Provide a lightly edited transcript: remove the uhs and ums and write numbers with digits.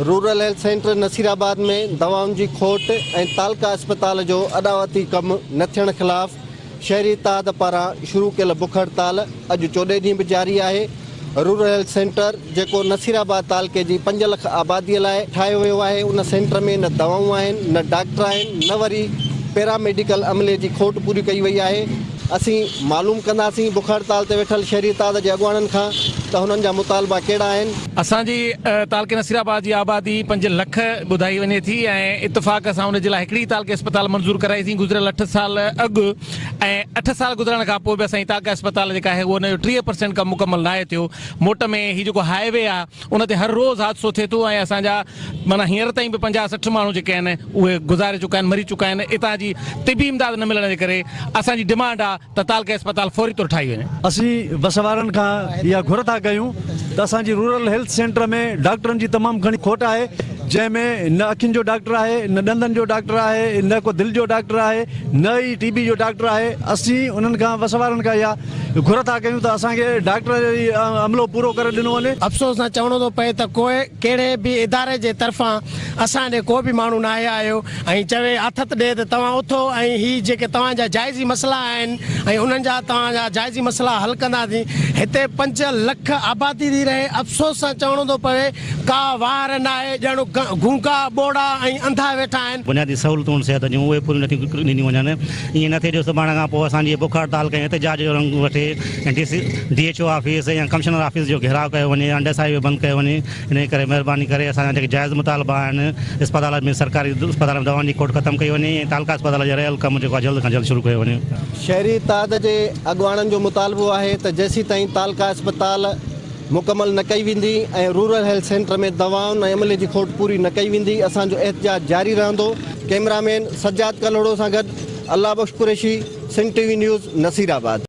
Rural health centre Nasirabad ۾ دوائن جي کوٽ ۽ تعلقه اسپتال جو اڏاوتي ڪم نه ٿيڻ خلاف شهري اتحاد پاران شروع ڪيل بک هڙتال اڄ چوڏهين ڏينهن به جاري آهي. رورل هيلٿ سينٽر جيڪو نصيرآباد تعلقي جي پنج لک آبادي لاء ٺاهيو ويو آهي ان سينٽر ۾ نه دوائون آهن نه ڊاڪٽر آهن نه وري پيرا ميڊيڪل عملي جي کوٽ پوري ڪئي وئي آهي. اسين معلوم ڪنداسين بک هڙتال تي ويٺل شهري اتحاد جي اڳواڻن کان ته هنن جا مطالبا ڪهڙا آهن. اسان جي تعلقي نصيرآباد جي آبادي پنج لک ٻڌائي وڃي ٿي ۽ اتفاق سان ان جي لاء هڪڙي ئي تعلقي اسپتال منظور ڪرائي سين گذريل اٺ سال اڳ ۽ اٺ سال گذرڻ کان پوء به اسان جي تعلقه اسپتال جيڪا آهي اهو ان جو 30% ڪم مڪمل ناهي ٿيو. موٽ ۾ هي جيڪو هاء وي آهي ان تي هر روز حادثو ٿئي ٿو ۽ اسان جا معنيٰ هينئر تائين به 50 60 ماڻهو جيڪي آهن اهي گذاري چڪا آهن مري چڪا آهن اتان جي طبي امداد نه ملڻ جي ڪري اسان جي ڊمانڊ آهي ته تعلقه اسپتال فوري طور ٺاهي وڃي. اسين وس وارن کان اها گهر ٿا ڪيون ته اسان جي رورل هيلٿ سينٽر ۾ ڊاڪٽرن جي تمام گهڻي کوٽ آهي جنهن ۾ نه اکين جو ڊاڪٽر آهي نه ڏندن جو ڊاڪٽر آهي نه ڪو دل جو ڊاڪٽر آهي نه ئي ٽي بي جو ڊاڪٽر آهي اسين انهن کان وس وارن کان اها گهر ٿا ڪيون ته اسان کي ڊاڪٽر عملو پورو ڪري ڏنو وڃي. افسوس سان چوڻو ٿو پئي ته ڪوئي ڪهڙي به اداري جي طرفان اسان ڏي ڪو به ماڻهو ناهي آيو ۽ چوي آٿت ڏي ته توهان اٿو ۽ هي جيڪي توهان جا جائزي مسئلا آهن ۽ انهن جا توهان جا جائزي مسئلا حل ڪنداسين. هتي پنج لک آبادي ٿي رهي افسوس سان چوڻو ٿو پوي ڪا واهر ناهي ڄڻ گونگا ٻوڙا ۽ انڌا ويٺا آهن. بنيادي سهولتون صحت جون اهي پوريون نٿيون ڏنيون وڃن ائين نه ٿئي جو سڀاڻي کان پوء اسان جي بک هڙتال ڪنهن احتجاج جو رنگ وٺي ۽ D C D H O office يا ڪمشنر آفيس جو گهيراء ڪيو وڃي يا انڊس هاء وي بند ڪيو وڃي انهي ڪري مهرباني ڪري اسان جا جيڪي جائز مطالبا آهن اسپتال ۾ سرڪاري اسپتال ۾ دوائن جي کوٽ ختم ڪئي وڃي ۽ تعلقه اسپتال جي رهيل ڪم جيڪو آهي جلد کان جلد شروع ڪيو وڃي. شهري اتحاد جي اڳواڻن جو مطالبو آهي ته جيسيتائين تعلقه اسپتال مڪمل نه ڪئي ويندي ۽ رورل هيلٿ سينٽر ۾ دوائن ۽ عملي جي کوٽ پوري نه ڪئي ويندي اسان جو احتجاج جاري رهندو. ڪئميرا مين سجاد ڪلهوڙو سان گڏ Allah Bakhsh Qureshi, Sindh T V news, Nasirabad.